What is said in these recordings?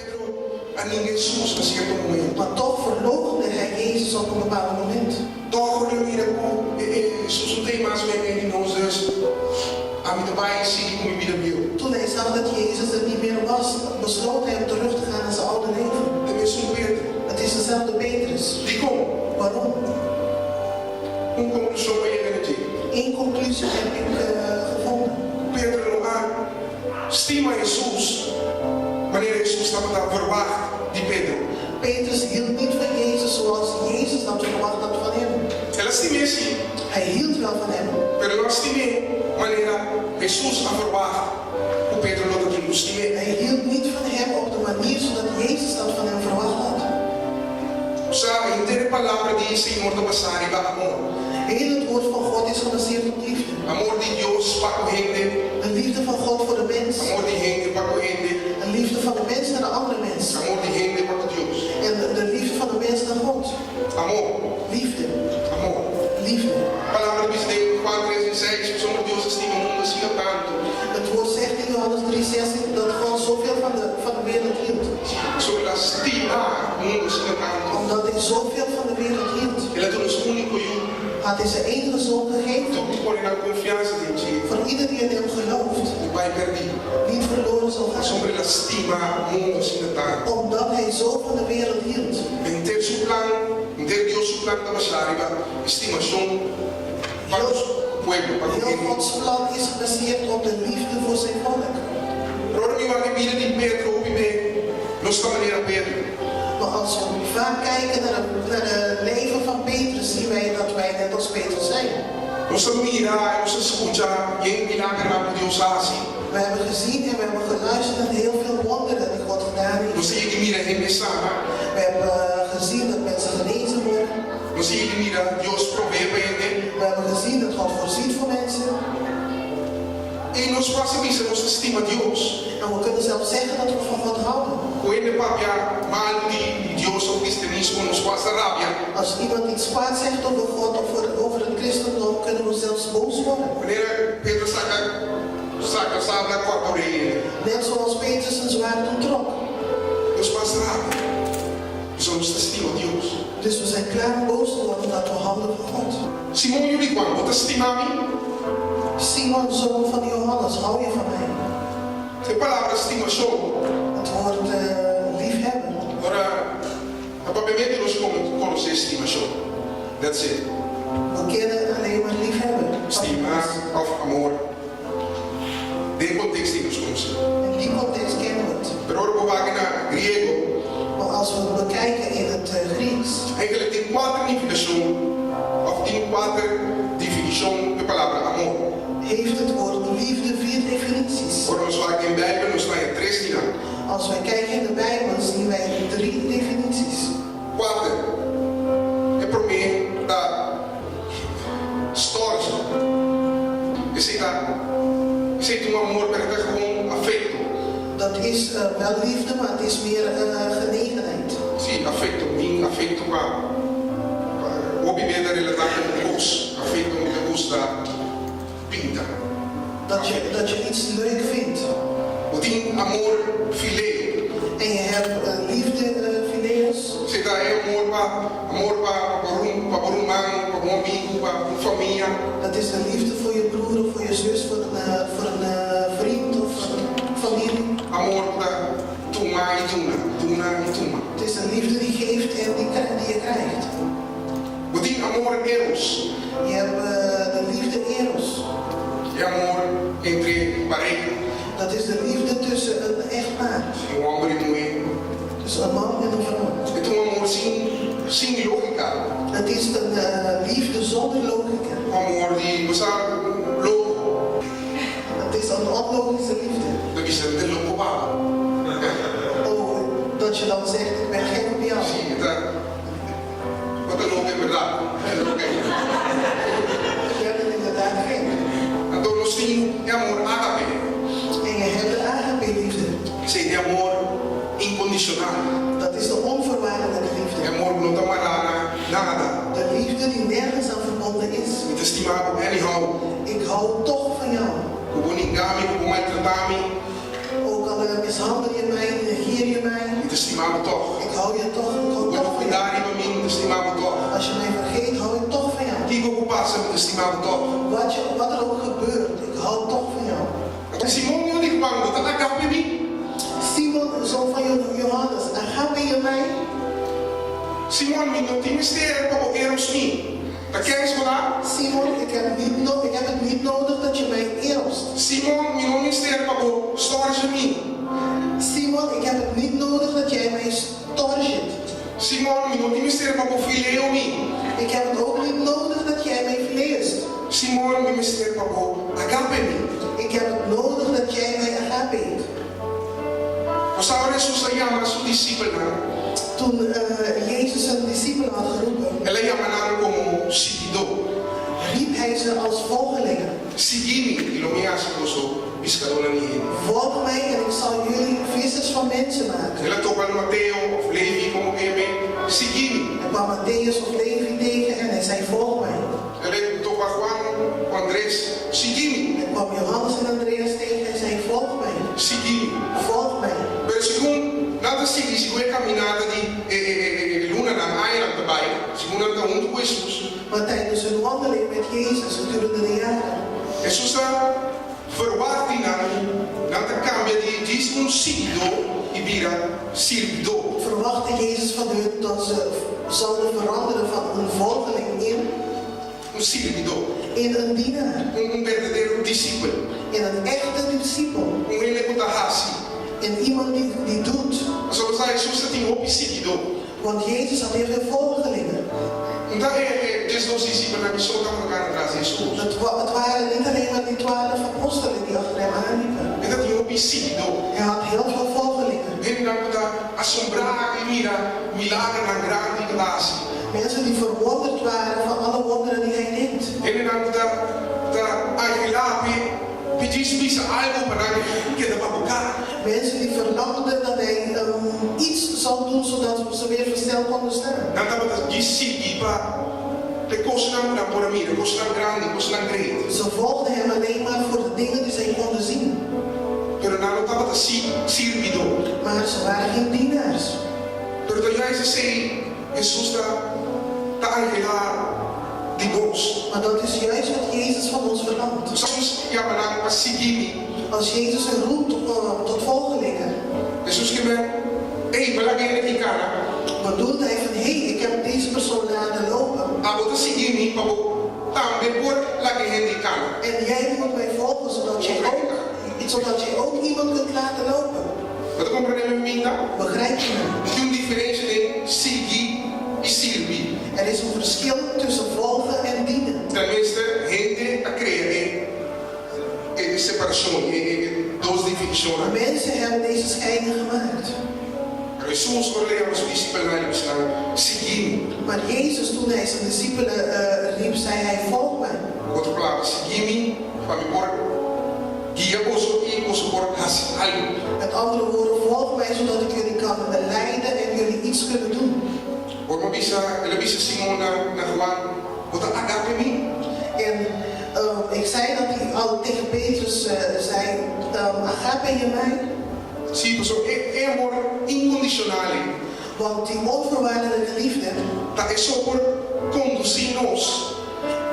Pedro a ninga Hesus na sierto momento. Maar toch verloochende hij Jezus op een bepaald moment. Tòg ora el a mira ku Hesus no ta ei mas meimei di nos, dus ami ta bai sigui ku mi bida bieu. Toen hij zag dat Jezus er niet meer was, besloot hij om terug te gaan naar zijn oude leven. Ta mesun Pedro. Het is dezelfde Petrus. Dikon? Waarom? Un konklushon m'a yega na dje. Eén conclusie heb ik gevonden. Pedro no a stima Hesus manera Hesus tabata verwagt di Pedro. Petrus hield niet van Jezus zoals Jezus dat verwacht had van hem. El a stim'é sí. Hij hield wel van hem. Pero el no a stim'é manera Hesus a verwagt ku Pedro lo ta tin ku stim'é. Hij hield niet van hem op de manier zodat Jezus dat van hem verwacht had. Sa, henter e Palabra di Señor ta basá riba amor. Heel het woord van God is gebaseerd op liefde. Amor di Dios pa ku hende. De liefde van God voor de mens. Amor di hende pa ku hende. De liefde van de mens naar de andere mens. Amor di hende pa ku Dios. En de liefde van de mens naar God. Amor. Liefde. Amor. Liefde. Palabra ta bisa den Juan tres i seis, Pasobra Dios a stima mundu asina tantu. Het woord zegt in Johannes 3:16 dat God zoveel van de van de wereld hield. Pasobra el a stima mundu asina tantu. Omdat hij zoveel van de wereld hield. El a duna su úniko yu. Had hij zijn enige zoon gegeven. Tur ku pone nan konfiansa den dje. Voor ieder die in hem gelooft. No bai pèrdí. Niet verloren zal gaan. Pasobra el a stima mundu asina tantu. Omdat hij zo van de wereld hield. Henter su plan, henter Dios su plan ta basá riba e stimashon pa ku su pueblo, pa ku Heel hende. Gods plan is gebaseerd op de liefde voor zijn volk. Pero ora mi wak e bida di Pedro hopi be nos ta manera Pedro. Maar als we vaak kijken naar het naar de leven van Petrus zien wij dat wij net als Petrus zijn. Nos ta mira i nos ta skucha yen milagernan ku Dios hasi. We hebben gezien en we hebben geluisterd naar heel veel wonderen die God gedaan heeft. Nos a yega di mira hende sana. We hebben gezien dat mensen genezen worden. Nos a yega di mira Dios proveé pa hende. We hebben gezien dat God voorziet voor mensen. I nos por hasi bisa nos ta stima Dios. En we kunnen zelfs zeggen dat we van God houden. Ku hende papia malu di Dios of kristianismo nos por hasta rabia. Als iemand iets kwaad zegt over God of over het christendom kunnen we zelfs boos worden. Manera Pedro saka saka sabla kòrta oreha hende. Net zoals Petrus zijn zwaard toen trok. Nos por hasta rabia pasobra nos ta stima Dios. Dus we zijn klaar om boos te worden omdat we houden van God. Simon yu di Juan, bo ta stima mi? Simon, zoon van Johannes, hou je van mij? E palabra stimashon. Het woord liefhebben. Ora, na papiamentu nos konosé stimashon. That's it. We kennen alleen maar liefhebben. Stima òf amor den kontekst ei nos konosé. In die context kennen we het. Pero ora bo wak na griego. Maar als we het bekijken in het Grieks. Eigenlijk tin kuater nifikashon òf tin kuater definishon p'e palabra amor. Heeft het woord liefde vier definities. Ora nos wak den Bijbel nos ta haña tres di nan. Als wij kijken in de Bijbel zien wij drie definities. Kuater. E promé ta storge. Esei ta esei ta un amor pero e ta gewoon afekto. Dat is wel liefde maar het is meer genegenheid. Sí, afekto. Tin afekto pa pa hopi bes ta relatá ku un kos. Afekto mi ta gusta pinta. Dat je dat je iets leuk vindt. Bo tin amor fileo. En je hebt liefde fileos. Esei ta e amor pa amor pa pa bo pa bo ruman, pa bo amigu, pa bo famia. Dat is de liefde voor je broer of voor je zus, voor een voor een vriend of een familie. Amor ku ta tuma i duna, duna i tuma. Het is de liefde die geeft en die die je krijgt. Bo tin amor eros. Je hebt de liefde eros. E amor entre pareha. Dat is de liefde tussen een echtpaar. Un homber i muhé. Tussen een man en een vrouw. E ta un amor sin sin lógica. Het is een liefde zonder logica. Un amor di bo sa loko. Het is een onlogische liefde. Ta bisa mi ta loko pa bo. Oh, dat je dan zegt ik ben gek op jou. Si, e ta. Bo ta loko en berdad. Oké. Ik ben inderdaad gek. Anto nos tin e amor ágape. En je hebt de ágape-liefde. Esei ta e amor inkondishonal. Dat is de onvoorwaardelijke liefde. E amor ku no ta mará na nada. De liefde die nergens aan verbonden is. Mi ta stima bo anyhow. Ik hou toch van jou. Ku bo ninga mi, ku bo maltratá mi. Ook al mishandel je mij, negeer je mij. ta stima bo tòg. Ik hou je toch, ik hou Bo toch van lubidá jou. riba mi, mi ta stima bo tòg. Als je mij vergeet, hou ik toch van jou. Kiko ku pasa, mi ta stima bo tòg. Wat, je, wat er ook gebeurt, ik hou toch van jou. Simon, yu di Juan, bo ta agape mi? Simon, zoon van Johannes, agape je mij? Simon, mi no tin mester pa bo eros mi. Ta kens bo ta? Simon, ik heb, niet no ik heb het niet nodig dat je mij erost. Simon, mi no mester pa bo storge mi. Simon, ik heb het niet nodig dat jij mij storget. Simon, mi no tin mester pa bo fileo mi. Ik heb het ook niet nodig dat jij mij fileest. Simon, mi mester pa bo agape mi. Ik heb het nodig dat jij mij agapeet. Bo sa ora Hesus a yama su disipelnan, Toen Jezus zijn discipelen had geroepen, el a yama nan komo siguidó. Riep hij ze als volgelingen. Sigui mi, i lo mi hasi boso piskadónan di hende. Volg mij en ik zal jullie vissers van mensen maken. El a topa Mateo òf Levi, komo ku yam'é, Sigui mi. Hij kwam Mattheüs of Levi tegen en hij zei, volg mij. El a topa Juan ku Andres, Sigui mi. Hij kwam Johannes en Andreas tegen en zei, volg mij. Sigui mi. Volg mij. Pero segun nan ta sigui, segun e kaminata di e e lunanan, añanan ta bai, segun nan ta huntu ku Hesus. Maar tijdens hun wandeling met Jezus gedurende de jaren. Hesus ta verwagt di nan ku nan ta kambia di djis un siguidó i bira sirbidó. Verwachtte Jezus van hun dat ze zouden veranderen van een volgeling in. Un sirbidó. In een dienaar. Un berdadero disipel. In een echte discipel. Un hende ku ta hasi. In iemand die, die doet. Pasobra sa Hesus ta tin hopi siguidó. Want Jezus had heel veel volgelingen. No ta e 12 disipelnan so tabata kana tras di Hesus. Het, het waren niet alleen maar die 12 apostelen die achter hem aanliepen. E ta tin hopi siguidó. Hij had heel veel volgelingen. Hendenan ku ta asombrá i mira milagernan grandi ku ta hasi. Mensen die verwonderd waren van alle wonderen die hij deed. Hendenan ku ta ta anhelá p'e p'e djis bisa algu pa nan keda babuká. Mensen die verlangden dat hij iets zou doen zodat ze weer versteld konden staan. Nan tabata djis sigui pa e kosnan ku nan por a mira, kosnan grandi, kosnan great. Ze volgden hem alleen maar voor de dingen die zij konden zien. Pero nan no tabata sirbidó. Maar ze waren geen dienaars. Pero ta juist esei Hesus ta ta anhelá di nos. Maar dat is juist wat Jezus van ons verlangt. Hesus yama nan pa sigui mi. Als Jezus hen roept tot volgelingen. Hesus ke men, Ey, mi a laga hende aki kana. Bedoelt hij van, hey, ik heb deze persoon laten lopen. Abo ta sigui mi pa bo tambe por laga hende kana. En jij moet mij volgen zodat jij ook, zodat jij ook iemand kunt laten lopen. Bo ta komprendé mi minda? Begrijp je me? Tin un diferensha den sigui i sirbi. Er is een verschil tussen volgen en dienen. Tenminste, hende a krea e e separashon, e e dos dividishonnan. Mensen hebben deze scheiding gemaakt. Pero Hesus ora el a yama su disipelnan, el a bisa nan, Sigui mi. Maar Jezus, toen hij zijn discipelen riep, zei hij, Volg mij. Ku otro palabra, Sigui mi pa mi por guia boso i boso por hasi algu. Met andere woorden, volg mij zodat ik jullie kan leiden en jullie iets kunnen doen. Ora mi a bisa, el a bisa Simon na na Juan, Bo ta agape mi? En ik zei dat hij al tegen Petrus zei, Agape je mij? Sí, pasobra e e amor inkondishonal ei. Want die onvoorwaardelijke liefde. Ta e so por kondusí nos.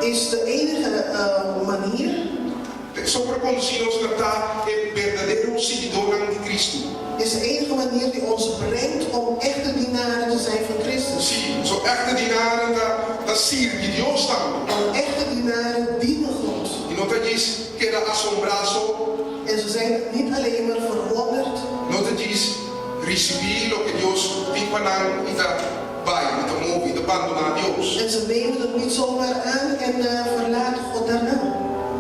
Is de enige manier. Ta e so por kondusí nos na ta e berdadero siguidónan di Kristu. Is de enige manier die ons brengt om echte dienaren te zijn van Christus. Sí, pasobra echte dienaren ta ta sirbi Dios tambe. Want echte dienaren dienen God. I no ta djis keda asombrá so. En ze zijn niet alleen maar verwonderd. No ta djis risibí loke Dios tin pa nan i ta bai, i ta move, i ta bandoná Dios. En ze nemen het niet zomaar aan en verlaten God daarna.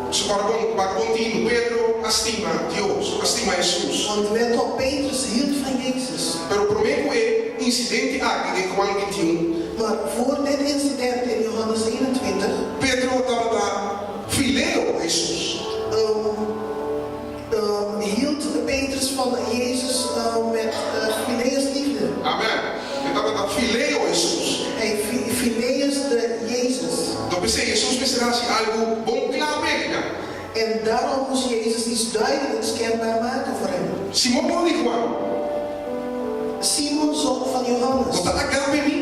Su ora bon, wak bon tinu, Pedro a stima Dios, a stima Hesus. Want let op, Petrus hield van Jezus. Pero promé ku e insidente aki den Juan 21. Maar voor dit incident in Johannes 21. Pedro tabata fileo Hesus. Hield Petrus van Jezus met fileus liefde. Amen. E tabata fileo Hesus. Hij fileusde Jezus. Dor p'esei Hesus mester hasi algu bon kla p'e nan. En daarom moest Jezus iets duidelijks kenbaar maken voor hem. Simon por di Juan. Simon. Johannes. Bo ta agape mi?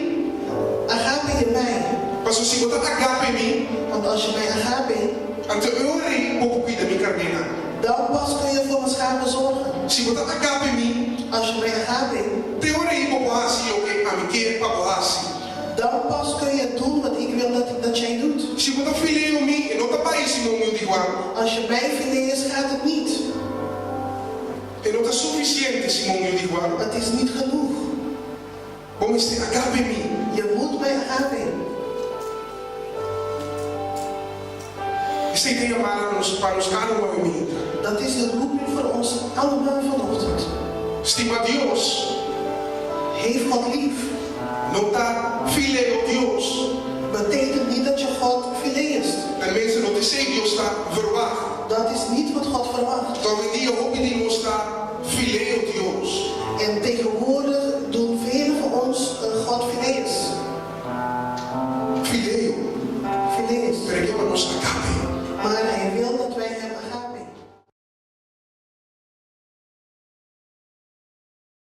Agape je mij? Paso si bo ta agape mi, Want als je mij agape, anto e ora ei bo por kuida mi karnénan. Dan pas kun je voor mijn schapen zorgen. Si bo ta agape mi, Als je mij agape, te ora ei bo por hasi loke ami ke pa bo hasi. Dan pas kun je doen wat ik wil dat jij doet. Si bo ta fileo mi, e no ta bai, Simon yu di Juan. Als je mij filees, gaat het niet. E no ta sufisiente, Simon yu di Juan. Het is niet genoeg. Bo mester agape mi. Je moet mij agape. Esei ta yamá na nos pa nos kada un awe minta. Dat is de roeping voor ons allemaal vanochtend. Stima Dios. Heeft God lief. No ta fileo Dios. Betekent niet dat je God fileest. Tenminste, no ta esei Dios ta verwagt. Dat is niet wat God verwacht. Awendia hopi di